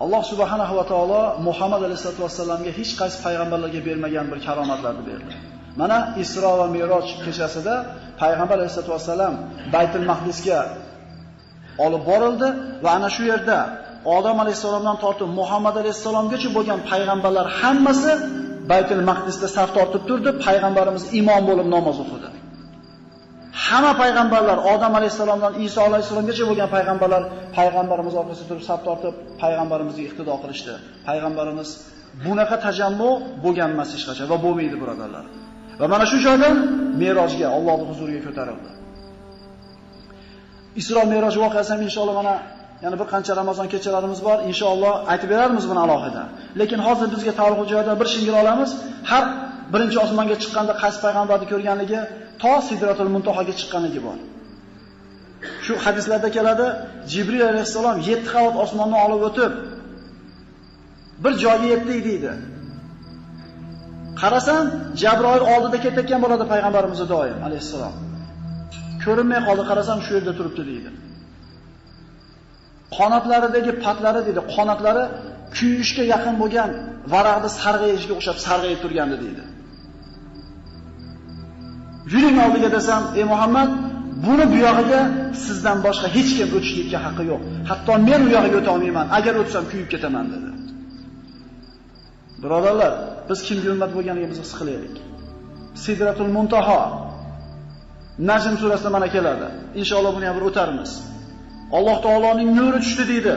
Alloh subhanahu va taolo Muhammad alayhisolatu vassalamga hech qaysi payg'ambarlarga bermagan bir karomatlarni berdi. Mana Isro va Meroj kechasida payg'ambar alayhisolatu vassalam Baytul Maqdisga olib borildi va ana shu yerda Odam alayhissalomdan tortib Muhammad alayhissalomgacha bo'lgan payg'ambarlar hammasi Baytul Maqdisda saf tortib turdi, payg'ambarimiz imom bo'lib namoz o'qidi. Hamma payg'ambarlar Odam alayhissalomdan Iso alayhissalomgacha bo'lgan payg'ambarlar payg'ambarimiz orqasida turib saf tortib payg'ambarimizga iqtido qilishdi. Payg'ambarimiz bunaqa tajammu bo'lgan emas hech qachon va bo'lmaydi, birodarlar. Va mana shu joydan Merojga, Allohning huzuriga ko'tarildi. Isro Meroj voqeasi ham inshaalloh mana yana bir qancha Ramazon kechalarimiz bor, inshaalloh aytib berarmiz buni alohida. Lekin hozir bizga taalluqli joydan bir shingil olamiz. Har birinchi osmonga chiqqanda qaysi payg'ambarni ko'rganligi, to Sidratul Muntahoga chiqqanligi bor. Shu hadislarda keladi, Jibril alayhissalom 7 qavat osmonni olib o'tib bir joyga yetdik deydi. Qarasam, Jabroil oldida ketayotgan bo'ladi payg'ambarimiz doim alayhissalom. Ko'rinmay qoldi, qarasam shu yerda turibdi deydi. Qanotlaridagi patlari deydi, qanotlari kuyishga yaqin bo'lgan varaqni sarg'ayishga o'xshab sarg'ayib turgandi deydi. Yuring oldiga desam, ey Muhammad, buni bu yog'iga sizdan boshqa hech kim o'tishlikka haqqi yo'q. Hatto men u yog'iga o'ta olmayman. Agar o'tsam kuyib ketaman dedi. Birodarlar, biz kimga ummat bo'lganligimizni his qilaylik. Sidratul Muntaho Najm surasida mana keladi. Inshaalloh buni ham bir o'tarmiz. Alloh taoloning nuri tushdi deydi.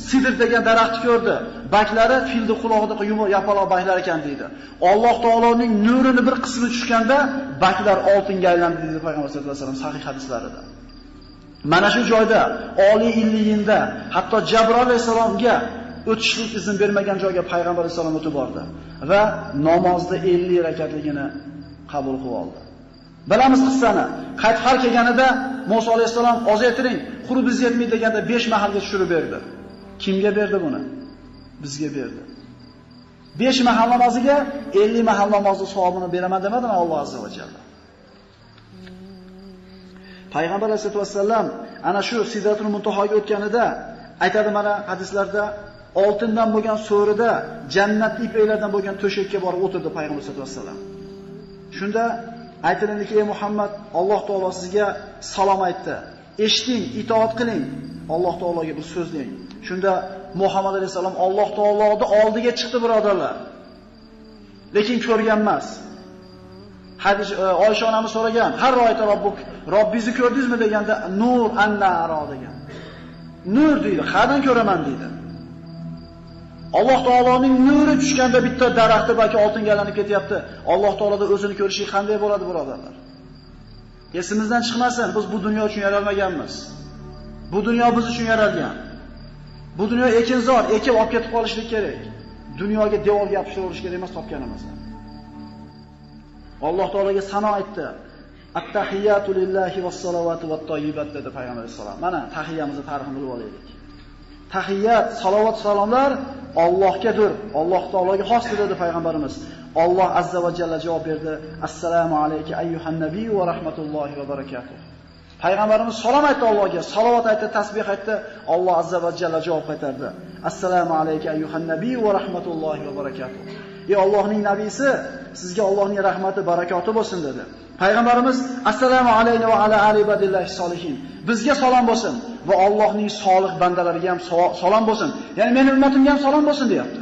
Sidr degan daraxtni ko'rdi. Baklari filni qulog'idagi yumor yapaloq baklar ekan deydi. Alloh taoloning nurini bir qismi tushganda baklar oltinga aylandi deydi payg'ambar sollallohu alayhi vasallam sahih hadislarida. Mana shu joyda oliy illiyinda hatto Jabroil alayhisalomga o'tishlik izn bermagan joyga payg'ambar alayhisalom o'tib bordi va namozni 50 rakatligini qabul qilib oldi. Bilamiz qissani. Qaytib har kelganida Musa alayhisalom ozaytiring, qurbiz yetmaydi deganda 5 mahalga tushirib berdi. Kimga berdi buni? Bizga berdi. 5 mahal namoziga 50 mahal namozni savobini beraman demadimi Alloh azza va jalla? Payg'ambar alayhisolatu vassallam ana shu Sidratul Muntahoga o'tganida aytadi mana hadislarda oltindan bo'lgan so'rida jannat ipaklardan bo'lgan to'shakka borib o'tirdi payg'ambar sollallohu alayhi vasallam. Shunda aytilindiki, ey Muhammad, Alloh taolo sizga salom aytdi. Eshiting, itoat qiling. Alloh taologa bir so'z deng. Shunda Muhammad alayhisalom Alloh taoloning oldiga chiqdi, birodarlar. Lekin ko'rgan emas. Hadis Oysha onamiz so'ragan, "Har ro'yta robbuk, Robbingizni ko'rdingizmi?" deganda, "Nur anna ara" degan. Nur deydi, qayerdan ko'raman deydi. Alloh taoloning nuri tushganda bitta daraxti balki oltinga aylanib ketyapti. Alloh taoloda o'zini ko'rishi qanday bo'ladi, birodarlar? Esimizdan chiqmasin, biz bu dunyo uchun yaralmaganmiz. Bu dunyo biz uchun yaralgan. Bu dunyo ekinzor, ekib olib ketib qolishlik kerak. Dunyoga devorga yopishtirish kerak emas topganimizni. Alloh taologa sano aytdi. At-tahiyyatu lillahi was-salovatu wat-tayyibat dedi payg'ambar alayhisalom. Mana tahiyyamizni tarixini bilib olaylik. Tahiyyat, salovat, salomlar Allohgadir, Alloh taologa xosdir dedi payg'ambarimiz. Alloh azza va jalla javob berdi: Assalomu alayka ayyuhan nabiy va rahmatullohi va barakatuh. Payg'ambarimiz salom aytdi Allohga, salovat aytdi, tasbih aytdi. Alloh azza va jalla javob qaytardi: Assalomu alayka ayyuhan nabiy va rahmatullohi va barakatuh. Ey Allohning nabiysi, sizga Allohning rahmati, barakoti bo'lsin dedi. Payg'ambarimiz assalomu alayna va ala ali ibadillahi solihin. Bizga salom bo'lsin va Allohning solih bandalariga ham salom bo'lsin. Ya'ni meni ummatimga ham salom bo'lsin deyapti.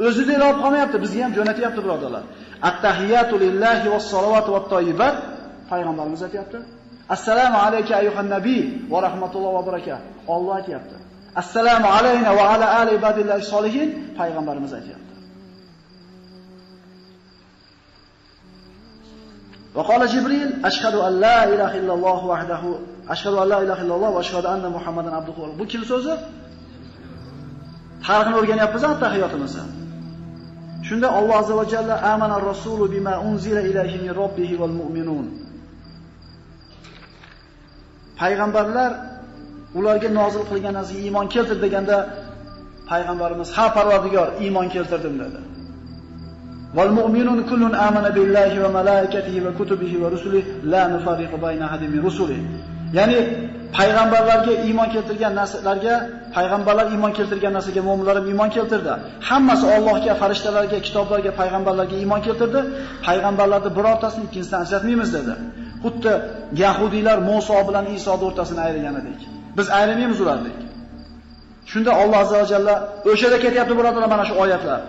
O'zi deb olib qolmayapti, bizga ham jo'natyapti birodarlar. At-tahiyyatu lillahi was-salovatu wat-tayyibat payg'ambarimiz aytayapti. Assalomu alayka ayyuhan nabiy va rahmatullohi va barakatuh. Alloh aytayapti. Assalomu alayna va ala ali ibadillahi solihin payg'ambarimiz aytayapti. وقال جبريل أشهد أن لا إله إلا الله وحده أشهد أن لا إله إلا الله وأشهد أن محمدا عبده ورسوله. Bu kim so'zi? Tarixini o'rganyapmiz tahiyyotimizni. Shunda Alloh azza va jalla amana ar-rasulu bima unzila ilayhi min robbihi wal mu'minun. Payg'ambarlar ularga nozil qilgan narsaga iymon keltir deganda payg'ambarimiz ha Parvardigor iymon keltirdim dedi. والمؤمنون كل آمن بالله وملائكته وكتبه ورسله لا نفرق بين أحد من رسله. Ya'ni payg'ambarlarga iymon keltirgan narsalarga, payg'ambarlar iymon keltirgan narsaga mo'minlar ham iymon keltirdi. Hammasi Allohga, farishtalarga, kitoblarga, payg'ambarlarga iymon keltirdi. Payg'ambarlarning birortasini ikkinchisidan ajratmaymiz dedi. Xuddi yahudiylar Musa bilan Isoning o'rtasini ayirganidek. Biz ayirmaymiz ularni. Shunda Alloh azza va jalla o'shada ketyapti birodarlar mana shu oyatlar.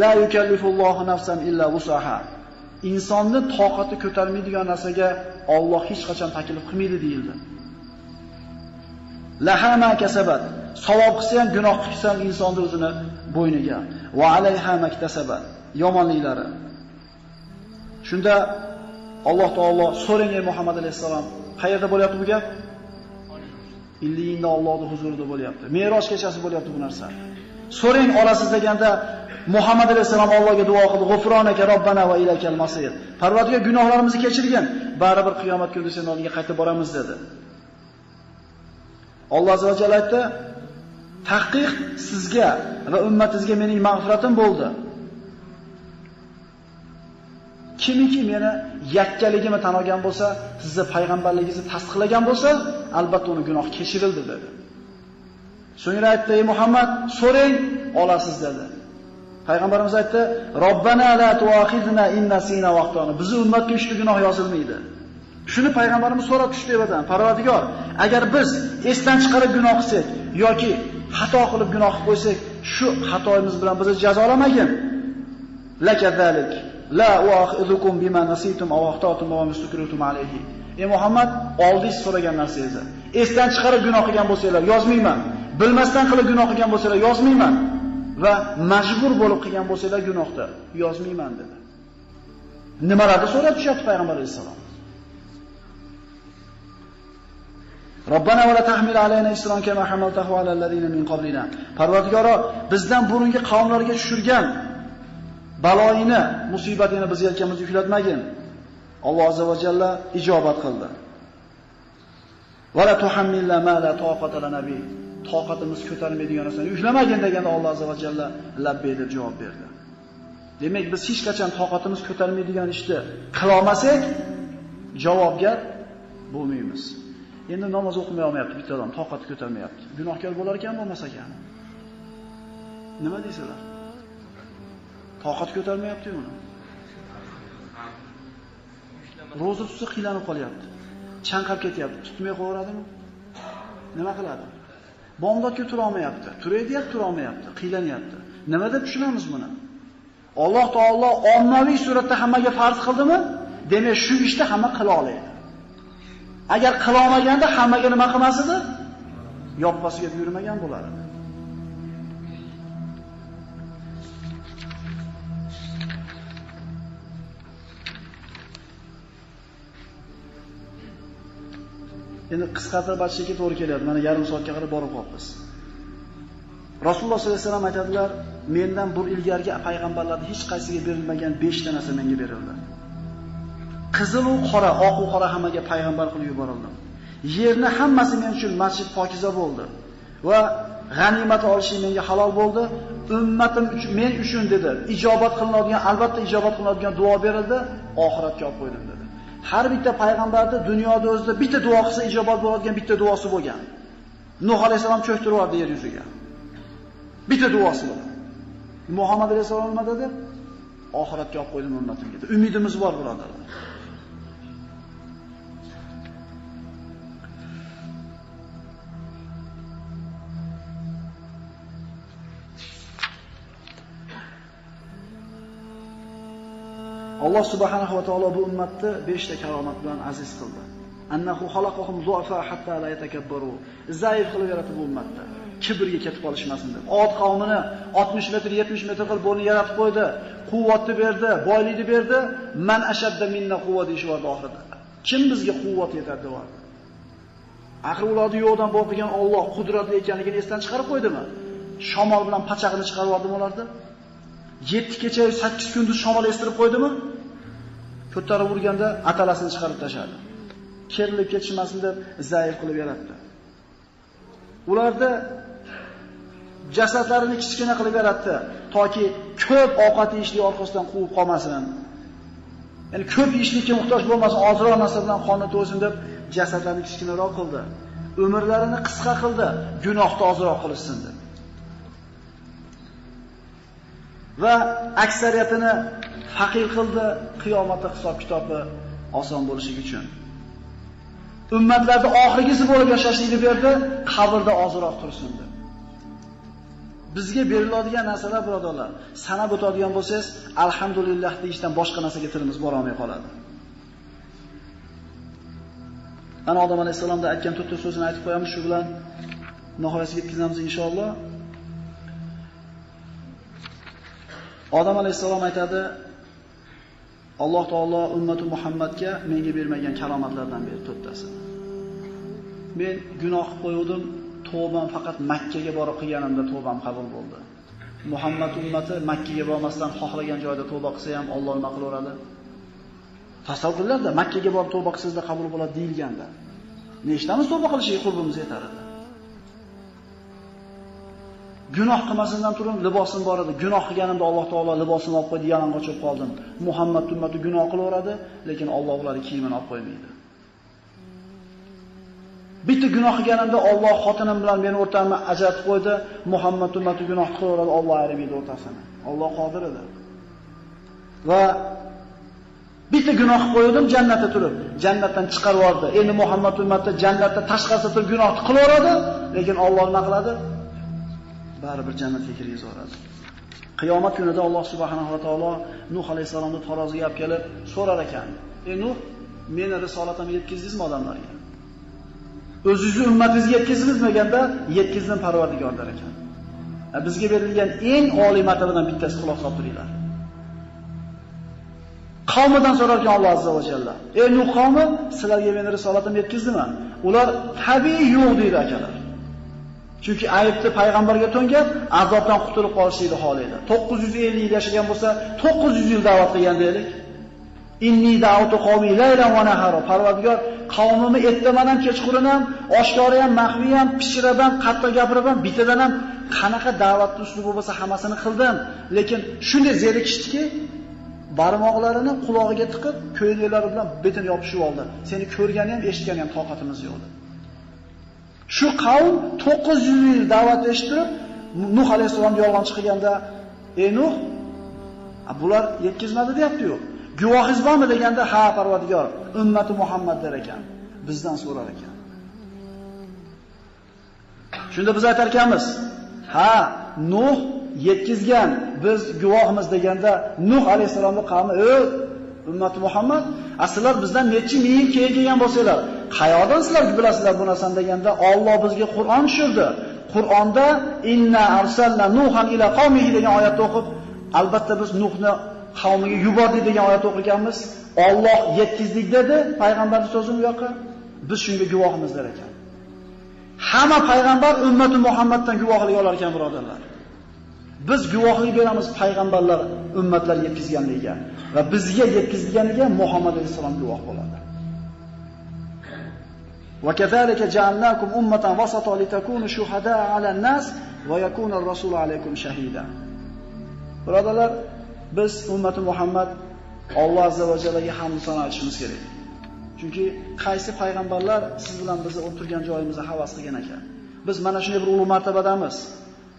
La yukallifullohu nafsan illa wusaha. Insonni toqati ko'tarmaydigan narsaga Alloh hech qachon taklif qilmaydi deyildi. Laha ma kasabat. Savob qilsa ham, gunoh qilsa ham insonni o'zini bo'yniga. Va alayha maktasabat. Yomonliklari. Shunda Alloh taolo so'rang ey Muhammad alayhisalom, qayerda bo'lyapti bu gap? Illiyinda Allohning huzurida bo'lyapti. Me'roj kechasi bo'lyapti bu narsa. So'rang olasiz deganda Muhammad alayhisalom Allohga duo qildi: "G'ufronaka robbana va ilaykal masir." Parvardigor gunohlarimizni kechirgin, baribir qiyomat kunida sen oldinga qaytib boramiz dedi. Alloh azza va jalla aytdi: "Tahqiq sizga va ummatingizga mening mag'firatim bo'ldi. Kimiki meni yakkaligimni tan olgan bo'lsa, sizni payg'ambarligingizni tasdiqlagan bo'lsa, albatta uni gunoh kechirildi" dedi. So'ngra aytdi: "Ey Muhammad, so'rang, olasiz" dedi. Payg'ambarimiz aytdi: "Robbana la tuakhizna in nasina va akhtana." Bizi ummatga uchta gunoh yozilmaydi. Shuni payg'ambarimiz so'rab tushdi evadan. Parvardigor, agar biz esdan chiqarib gunoh qilsak yoki xato qilib gunoh qilib qo'ysak, shu xatoyimiz bilan bizni jazolamagin. Lakazalik la uaxizukum bima nasitum aw axtatum va mustakritum alayhi. Ey Muhammad, oldingiz so'ragan narsangizni esdan chiqarib gunoh qilgan bo'lsanglar, yozmayman. Bilmasdan qilib gunoh qilgan bo'lsanglar, yozmayman. Va majbur bo'lib qilgan bo'lsanglar gunohda yozmayman dedi. Nimalarni so'rab tushyapti payg'ambar alayhisalom? Robbana va la tahmil alayna isran kama hamaltahu ala allazina min qablina. Parvardigoro, bizdan burungi qavmlarga tushirgan baloyini, musibatini biz yelkamizga yuklatmagin. Alloh azza va jalla ijobat qildi. Va la tuhammilna ma la taqata lana bi. Toqatimiz ko'tarmaydigan narsani yuklamagin deganda Alloh azza va jalla labbay deb javob berdi. Demak, biz hech qachon toqatimiz ko'tarmaydigan ishni qila olmasak, javobgar bo'lmaymiz. Endi namoz o'qimay olmayapti bitta odam, toqati ko'tarmayapti. Gunohkor bo'lar ekan, bo'lmas ekan. Nima deysizlar? Toqat ko'tarmayapti-yu uni. Ro'za tutsa qiylanib qolyapti. Chanqab ketyapti. Tutmay qo'yaveradimi? Nima qiladi? Bomdodga tura olmayapti. Turay deyapti, tura olmayapti, qiylanyapti. Nima deb tushunamiz buni? Alloh taolo ommaviy suratda hammaga farz qildimi? Demak, shu ishni hamma qila oladi. Agar qila olmaganda hammaga nima qilmas edi? Yoppasiga buyurmagan bo'lar edi. Endi qisqartirib aytishga to'g'ri kelyapti. Mana yarim soatga qarab borib qolibmiz. Rasululloh sollallohu alayhi vasallam aytadilar, mendan bir ilgargi payg'ambarlarning hech qaysiga berilmagan 5 ta narsa menga berildi. Qizil u qora, oq u qora hammaga payg'ambar qilib yuborildim. Yerni hammasi men uchun masjid pokiza bo'ldi va g'animat olishim menga halol bo'ldi. Ummatim uchun, men uchun dedi, ijobat qilinadigan, albatta ijobat qilinadigan duo berildi, oxiratga olib qo'ydim dedi. Har bitta payg'ambarda dunyoda o'zida bitta duo qilsa ijobat bo'ladigan bitta duosi bo'lgan. Nuh alayhisalom cho'ktirib yubordi yer yuziga. Bitta duosi bilan. Muhammad alayhisalom nima dedi? Oxiratga olib qo'ydim ummatimga dedi. Umidimiz bor, birodarlar. Alloh subhanahu va taolo bu ummatni 5 ta karomat bilan aziz qildi. Annahu xalaqahum du'afa hatta la yatakabbaru. Zaif qilib yaratdi bu ummatni. Kibrga ketib qolishmasin deb. Od qavmini 60 metr, 70 metr qilib bo'rni yaratib qo'ydi. Quvvatni berdi, boylikni berdi. Man ashadda minna quvva deyishyapti oxirida. Kim bizga quvvat yetadi deyapti. Axir ularni yo'qdan bor qilgan Alloh qudratli ekanligini esdan chiqarib qo'ydimi? Shamol bilan pachag'ini chiqarib yubordimi ularni? 7 kecha 8 kunduz shamol estirib qo'ydimi? Ko'tarib urganda atalasini chiqarib tashladi. Kerilib ketishmasin deb zaif qilib yaratdi. Ularda jasadlarini kichkina qilib yaratdi, toki ko'p ovqat yeyishlik orqasidan quvib qolmasin. Ya'ni ko'p yeyishlikka muhtoj bo'lmasin, ozroq narsa bilan qonni to'ysin deb jasadlarini kichkinaroq qildi. Umrlarini qisqa qildi, gunohni ozroq qilishsin deb. Va aksariyatini faqir qildi, qiyomatda hisob kitobi oson bo'lishi uchun. Ummatlarda oxirgisi bo'lib yashashlikni berdi, qabrda ozroq tursin deb. Bizga beriladigan narsalar birodarlar, sanab o'tadigan bo'lsangiz, alhamdulillah deyishdan boshqa narsaga tilimiz bora olmay qoladi. Ana Odam alayhissalomda aytgan to'rtta so'zini aytib qo'yamiz, shu bilan nihoyasiga yetkazamiz inshaalloh. Odam alayhissalom aytadi: Alloh taolo ummati Muhammadga menga bermagan karomatlardan beri to'rttasi. Men gunoh qilib qo'ydim, tavbam faqat Makka ga borib qilganimda tavbam qabul bo'ldi. Muhammad ummati Makka ga bormasdan xohlagan joyda tavba qilsa ham Alloh nima qilaveradi? Tasavvur qilinglar-da, Makka ga borib tavba qilsangizda qabul bo'ladi deyilganda. Nechtamiz tavba qilishga qurbimiz yetar edi? Gunoh qilmasimdan turib libosim bor edi. Gunoh qilganimda Alloh taolo libosimni olib qo'ydi, yalang'och bo'lib qoldim. Muhammad ummati gunoh qilaveradi, lekin Alloh ularning kiyimini olib qo'ymaydi. Bitta gunoh qilganimda Alloh xotinim bilan meni o'rtamni ajratib qo'ydi. Muhammad ummati gunoh qilaveradi, Alloh ayirmaydi o'rtasini. Alloh qodir edi. Va bitta gunoh qilib qo'ydim, jannatda turib, jannatdan chiqarib yubordi. Endi Muhammad ummati jannatda tashqarida turib gunoh qilaveradi, lekin Alloh nima qiladi? Baribir jannatga kirgizaveradi. Qiyomat kunida Alloh subhanahu va taolo Nuh alayhisalomni taroziga olib kelib so'rar ekan: "Ey Nuh, meni risolatimni yetkazdingizmi odamlarga? O'zingizni ummatingizga yetkazdingizmi?" deganda, "Yetkazdim Parvardigor" der ekan. Bizga berilgan eng oliy martabadan bittasi quloq solib turinglar. Qavmidan so'rar ekan Alloh azza va jalla: "Ey Nuh qavmi, sizlarga meni risolatimni yetkazdimmi?" Ular tabiiy yo'q deydi akalar. Chunki aybni payg'ambarga to'ngab, azobdan qutulib qolishlikni xohlaydi. 950 yil yashagan bo'lsa, 900 yil da'vat qilgan deylik. Inni da'vatu qavmi laylan va nahara. Parvardigor, qavmimni ertaman ham, kechqurun ham, oshkora ham, maxfiy ham, pishirib ham, qattiq gapirib ham, bitadan ham qanaqa da'vatning uslubi bo'lsa hammasini qildim. Lekin shunday zerikishdiki, barmoqlarini qulog'iga tiqib, ko'ylaklari bilan betini yopishib oldi. Seni ko'rgani ham, eshitgani ham toqatimiz yo'q. Shu qavm 900 yil da'vat eshittirib, Nuh alayhissalom yolg'onchi qilganda, "Ey Nuh, bular yetkazmadi deyapti-yu. Guvohingiz bormi?" deganda, "Ha, Parvardigor, ummati Muhammad der ekan, bizdan so'rar ekan." Shunda biz aytar ekanmiz, "Ha, Nuh yetkazgan, biz guvohimiz" deganda, Nuh alayhissalomning qavmi, "Ey ummati Muhammad, sizlar bizdan necha ming yil keyin kelgan bo'lsanglar, qayoqdan sizlar bilasizlar bu narsani?" deganda, Alloh bizga Qur'on tushirdi. Qur'onda inna arsalna Nuhan ila qavmihi degan oyatni o'qib, albatta biz Nuhni qavmiga yubordik degan oyatni o'qiganmiz. Alloh yetkazdik dedi payg'ambarning so'zini u yoqqa. Biz shunga guvohimiz der ekan. Hamma payg'ambar ummati Muhammaddan guvohlik olar ekan, birodarlar. Biz guvohlik beramiz payg'ambarlar ummatlar yetkazganligiga va bizga yetkazganiga Muhammad alayhisalom guvoh bo'ladi. Va kazalika ja'alnakum ummatan wasata litakunu shuhada'a 'alan nas va yakuna ar-rasulu 'alaykum shahida. Birodarlar, biz ummati Muhammad Alloh azza va jallaga hamd sano aytishimiz kerak. Chunki qaysi payg'ambarlar siz bilan bizni o'tirgan joyimizda havas qilgan ekan. Biz mana shunday bir ulug' martabadamiz.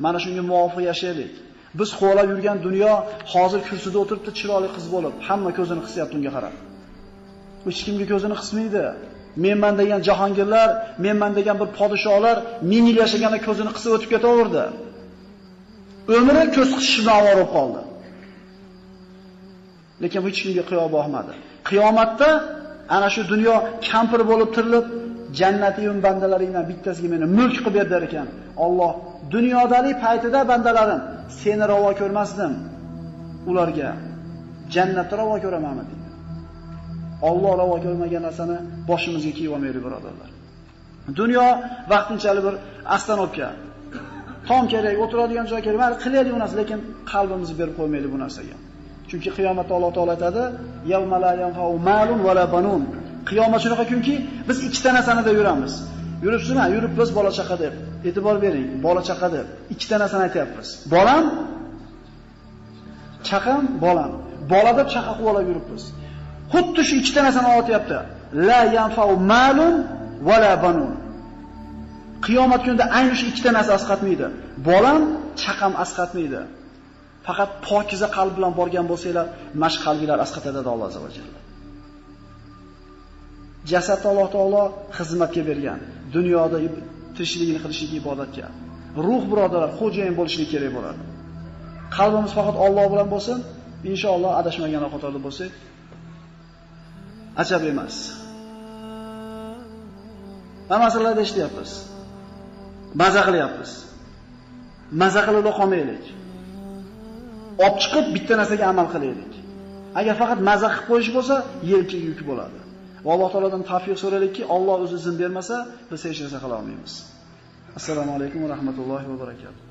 Mana shunga muvofiq yashaylik. Biz quvlab yurgan dunyo hozir kursida o'tiribdi chiroyli qiz bo'lib, hamma ko'zini qisyapti unga qarab. Hech kimga ko'zini qismaydi. Menman degan jahongirlar, menman degan bir podshohlar ming yil yashaganda ko'zini qisib o'tib ketaverdi. Umri ko'z qisish bilan ovora bo'lib qoldi. Lekin hech kimga qiyo boqmadi. Qiyomatda ana shu dunyo kampir bo'lib tirilib, jannatiyun bandalaringdan bittasiga meni mulk qilib ber der ekan. Alloh dunyodalik paytida bandalarim seni ravo ko'rmasdim, ularga jannatni ravo ko'ramanmi deydi. Alloh ravo ko'rmagan narsani boshimizga kiyib olmaylik, birodarlar. Dunyo vaqtinchalik bir ostanovka. Tom kerak, o'tiradigan joy kerak, mayli qilaylik u narsa, lekin qalbimizni berib qo'ymaylik bu narsaga. Chunki qiyomatda Alloh taolo aytadi: "Yawma la yanfa'u malun va la banun." Qiyomat shunaqa kunki, biz ikkita narsani deb yuramiz. Yuribsizmi? Yuribmiz bola chaqa deb. E'tibor bering, bola chaqa deb. Ikkita narsani aytyapmiz. Bolam, chaqam, bolam. Bola deb chaqa quvalab yuribmiz. Xuddi shu ikkita narsani otyapti. La yanfa'u malun va la banun. Qiyomat kunida ayni shu ikkita narsa asqatmaydi. Bolam, chaqam asqatmaydi. Faqat pokiza qalb bilan borgan bo'lsanglar, mash qalbinglar asqatadi Alloh azza va jalla. Jasadni Alloh taolo xizmatga bergan. Dunyoda tirishligini qilishligi ibodatga. Ruh birodarlar xo'jayin bo'lishligi kerak bo'ladi. Qalbimiz faqat Alloh bilan bo'lsin, inshaalloh adashmagan qatorda bo'lsak, ajab emas. Mana masalalarda ishlayapmiz. Maza qilyapmiz. Maza qilib qolmaylik. Olib chiqib bitta narsaga amal qilaylik. Agar faqat maza qilib qo'yish bo'lsa, yelkaga yuk bo'ladi. Va Alloh taolodan tavfiq so'raylikki, Alloh o'zi izn bermasa, biz hech narsa qila olmaymiz. Assalomu alaykum va rahmatullohi va barakatuh.